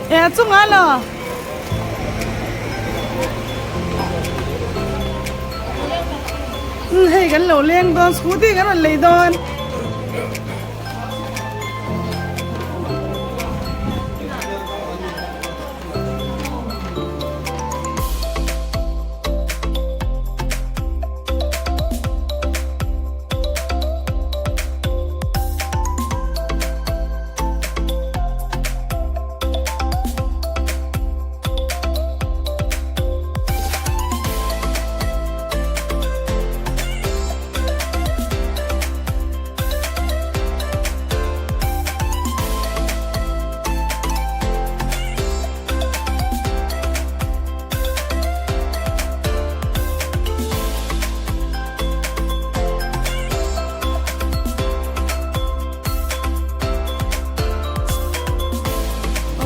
E a chungah law. Hei kan lo leng dawn scooty kan rawn lei dawn.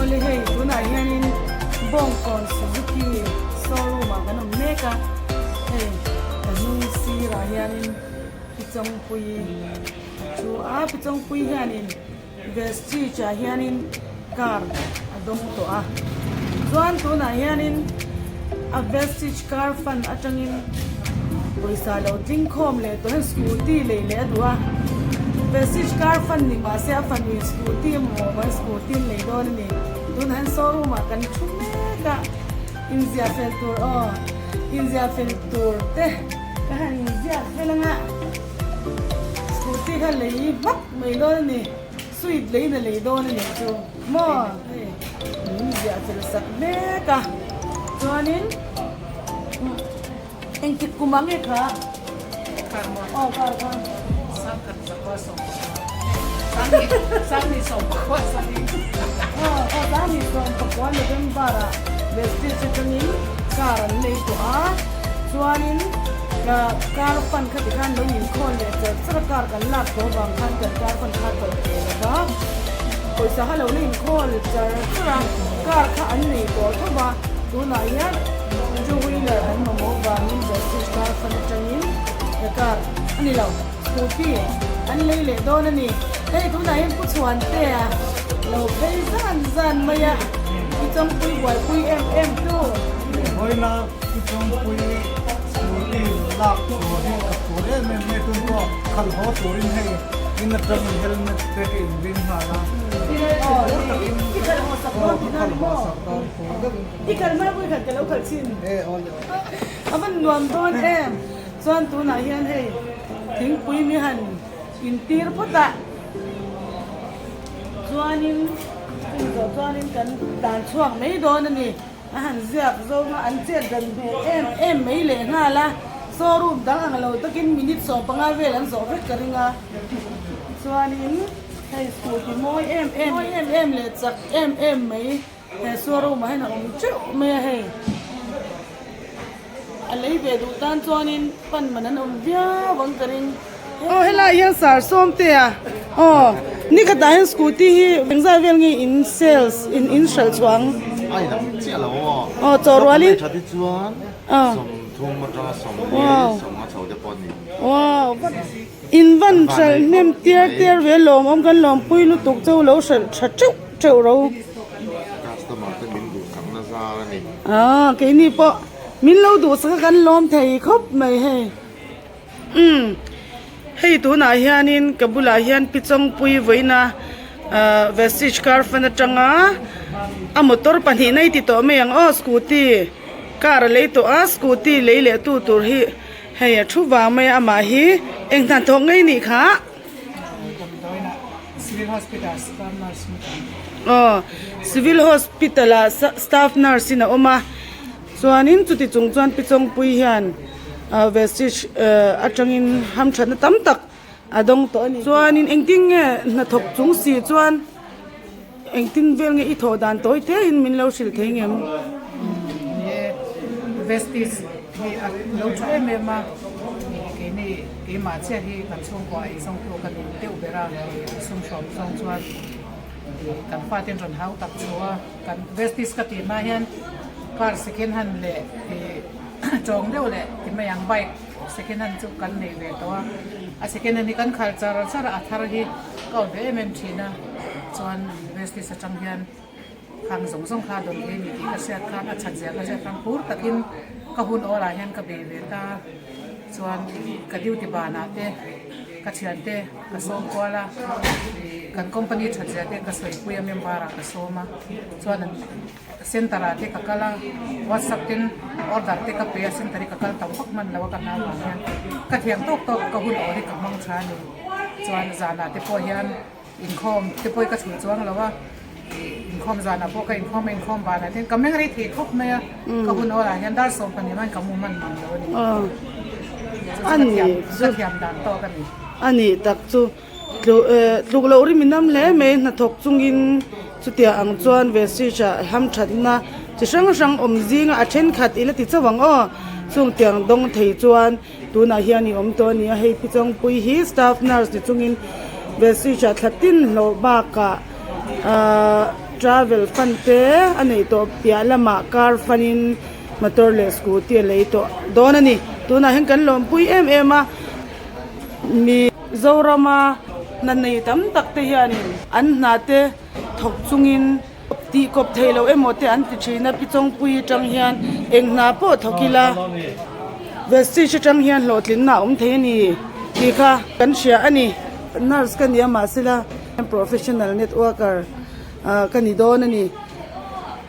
Awle hei tunah hianin Bawngkawn Suzuki showroom ah kan awm mek a, hei ka hnung sirah hianin Pi Chawngpuii a thu a, Pi Chawngpuii hianin Vestige ah hianin car a dawng tawh a, chuan tunah hianin a Vestige car fund atangin pawisa lo tling khawm leh tawh hian scooty lei leh a duh a, Vestige car fund ni mahse a fanu in scooty emaw awm a scooty an lei dawn a ni, tunah hian showroom ah kan thu mek a, inziah fel tur aw inziah fel tur te ka han inziak fel anga scooty kha lei hmak mai dawn a ni sweet lei na lei dawn a nih chu maw hei min ziah fel sak mek a chuanin engtik kum ah nge kha aw kar kha aw aw 2019 November ah Vestige atangin car an lei tawh a chuanin Car fan kha tikhan lo inkhawl leh char char a, car kan lak tawh avang khan kan car fan kha tawlh ve lo va, pawisa kha lo la inkhawl char char a, car kha an nei tawh tho va, tunah hian two wheeler an mamawh vangin Vestige car fan atangin he car a ni lo, scooty an lei leh dawn a ni. Hei tunah hian Pu Chhuantea lo phei zan zan mai a, i chawngpui buaipui em em tu. Vawiina Pu Chawngpui Scooty lak tur hi ka phur em em mai tun pawh khalh haw turin hei in atangin helmet te ka inring nghal a, phur takin aw ka khalh haw sak dawn phur deuhin ka E awle awle. A van nuam dawn em chuan tunah hian hei thingpui mi han intir phawt a chuanin chumi zawh chuanin kan dan chhuak mai dawn a ni. A han ziak zawng a, an chet dan hmel em em mai leh nghal a, showroom dang ang lo takin minute 15 vel an zawh vek ka ring a, chuanin hei scooty mawi em em mawi em em leh chak em em mai he showroom ah hian a awm teuh mai a hei a lei ve duh tan chuanin pan man an awm viau ang ka ring. Aw helai hian sar sawm te a aw nikhatah hian scooty hi engzat vel nge in sales in in hralh chhuah ang. A inang chiah lo aw. Aw chaw rualin. Tha te chuan 30 atanga 40 sawm a chho te pawh a ni. Wow in van hralh hnem tiar tiar ve lawm awm kan lawmpui lutuk chu lo hralh tha teuh teuh ro. Customer te min duhsak na zar a ni. Aw keini pawh min lo duhsak a kan lawm thei khawp mai hei. Umm hei tunah hianin ka bulah hian pi chawngpui vawiina ahh vestige car fan atanga a motor pahnihna i ti tawh mai ang aw scooty car a lei tawh a scooty lei leh tu tur hi hei a thu vang mai a amah hi eng hnathawk ngei nih kha aw civil hospital ah staff nurse in a awm a. Chuanin chuti chung chuan pi Chawngpui hian Vestige atangin hamthatna tam tak a dawng tawh a ni. Chuanin engtin nge hnathawk chung si chuan engtin vel nge i thawh dan tawi tein min lo hrilh thei ngem? Ni e, Vestige hi a lo tha em em a, keini keimah chiah hi kan chhungkua ei zawngtu ka ni deuh ber a, sum hrawm zawng chuan kan faten rawn hau tak chu a. Kan Vestige ka tih hma hian car second hand leh ih tawng deuh leh ti mai ang bike second hand chu kan nei ve tawh a, a second hand hi kan khalh char char a, a thar hi ka awm ve em em thin a, chuan Vestige atang hian. Khang zawng zawng kha dawn thei a ni tih ka hriat khan a that zia ka hriat khan phur takin ka hun awl ah hian ka bei ve ta. Chuan ka duty banah te ka thiante ka sawm kual a, kan company that zia te ka sawipui a member ah ka sawm a, chuan an center ah te ka kal a, whatsapp ten order te ka pe a, center hi ka kal tam vak hman lo a ka hlau vang hian ka thiam tawk tawk ka hun awl hi ka hmang tha a ni. Chuan zanah te pawh hian inkhawm te pawh hi ka chhun chuang lo a, inkhawm zanah pawh ka inkhawm a, inkhawm banah te ka meng rei thei khawp mai a, ka hun awlah hian dar 12 hian ka mu hman mang lo a ni. Chu chu ka thiam dan tawk a ni. A ni tak chu tluk loh rim inam hle mai hnathawk chungin chutia ang chuan Vestige ah hamthatna chi hrang hrang awm zinga a thenkhat ila ti chauh ang aw chung tiang dawng thei chuan Tunah hian i awm tawh a ni a, hei Pi Chawngpui hi staff nurse ni chungin Vestige ah thla tin hlawh bakah ahh travel fund te a neih tawh piah lamah car fund in motor leh scooty a lei tawh dawn a ni. Tunah hian kan lawmpui em em a, mi Zorama hna nei tam tak te hianin an hna te thawk chungin tih kawp thei lo emaw te an ti thin a, Pi Chawngpui atang hian eng hna pawh thawk ila Vestige atang hian hlawhtlinna a awm thei a ni tih kha kan hria a ni. Nurse ka ni a mahsela professional networker ah ka ni dawn a ni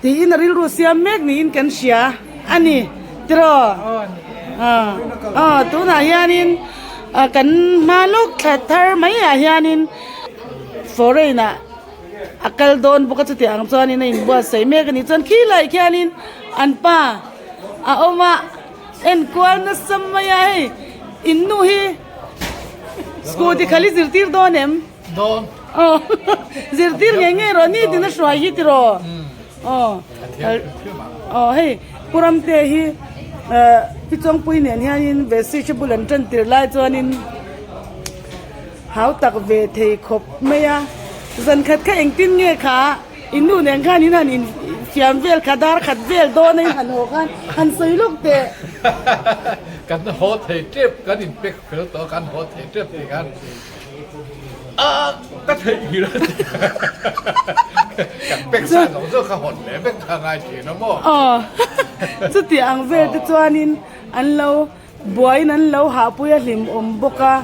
tiin a rilru siam mek niin kan hria a ni tiraw? Aw tunah hianin kan hma lawk thla thar maiah hianin foreign ah. A kal dawn bawk a chutiang ang chuanin a inbuatsaih mek a nih chuan khi lai khianin an pa a awm a enkual nasa mai a hei in nu hi scooty khal i zirtir dawn em? Dawn. Aw zirtir ngei ngei rawh nitin a hruai hi tiraw aw aw hei Pu Ramte hi Pi Chawngpui nen hianin Vestige bul an tan tir lai chuanin. Hau tak ve thei khawp mai a, zan khat kha engtin nge kha in nu nen khan in han in fiam vel kha dar khat vel dawn a in han haw khan han sawi lawk teh. Kan haw thei tep kan in pek fel tawh a kan haw thei tep tih khan a ka theih hir a ti kan pek sa zawng zawng kha hawn leh vek kha ngai thin a maw. Aw chuti ang vel te chuanin an lo. Buaiin an lo hahpui a hlim awm bawk a.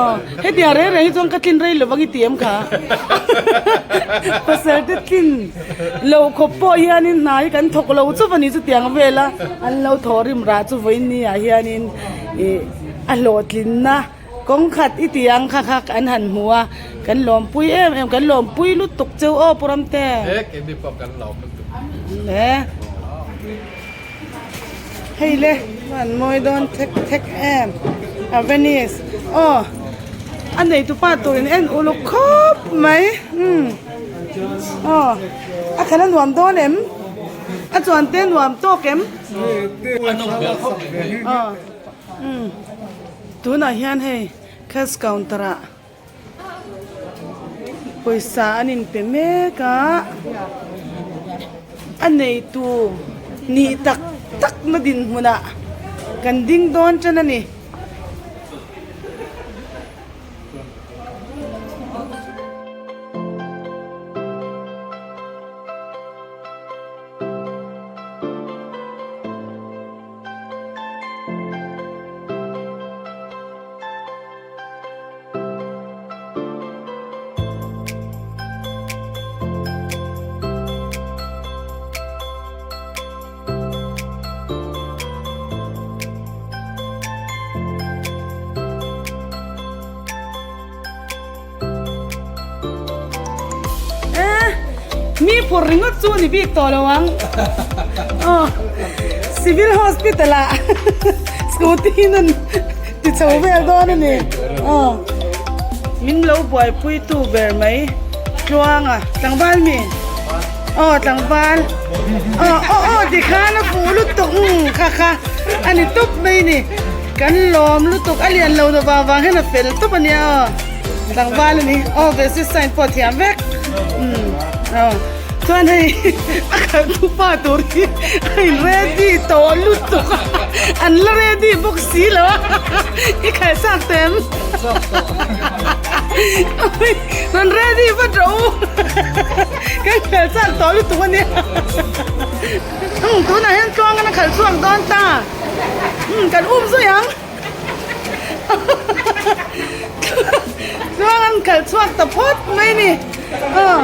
Aw, hetiang reng reng hi chuan ka tlin rei lovang i ti em kha? Pasal te tlin loh khawp pawh hianin hna hi kan thawk lo chauh a ni chutiang vel a, an lo thawh rim rah chu vawiin ni ah hianin ih a hlawhtlinna kawng khat i ti ang kha kha an han hmu a, kan lawmpui em em, kan lawmpui lutuk cheu aw Pu Ramte. He keini pawh kan lawm lutuk. He. Hei le an mawi dawn thek thek em a Venice aw a neitu pa turin en uluk khawp mai umm aw a khalh a nuam dawn em a chuan te nuam tawk em aw umm tunah hian hei cash counter ah. Pawisa an inpe mek a, a neitu nih tak tak na dinhmunah kan ding dawn tan a ni. Mi phur ringawt chu ni bik tawh lo ang aw civil hospital ah scooty in an ti chho vel dawn a ni aw min lo buaipui tu ber mai tluanga tlangval mi aw tlangval aw aw aw tikhan a fuh lutuk umm kha kha a ni tawp mai ni kan lawm lutuk a lian lo na vang vang hian a fel tawp a nia aw tlangval a ni aw ve si sign pawh a thiam vek umm aw. Chuan hei a khalh tu pa tur hi a in ready tawh lutuk a, an la ready bawk si lo a, i khalh chak teh em? Rawn ready vat rawh u, kan khalh chak tawh lutuk a nia. Umm tunah hian tluang in a khalh chhuak dawn ta, umm kan um zui ang. Tluang an khalh chhuak ta phawt mai ni. Aw.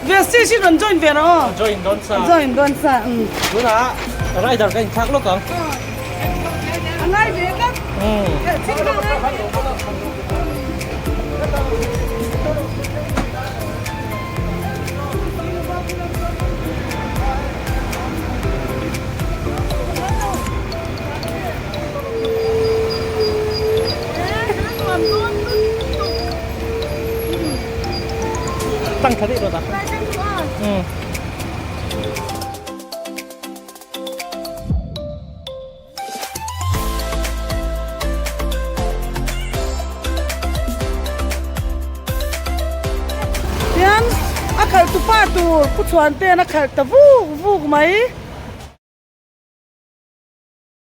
Vestige hi rawn join ve rawh aw. Join dawn sa. Join dawn sa. Um. Tunah rider ka inthlak lawk ang. A ngai ve tlat. Khalh chhing kha a ngai ve. Tang tha deuh rawt a. Um. Tian a khalh tupa tur Pu Chhuante'n a khalh ta vuk vuk mai.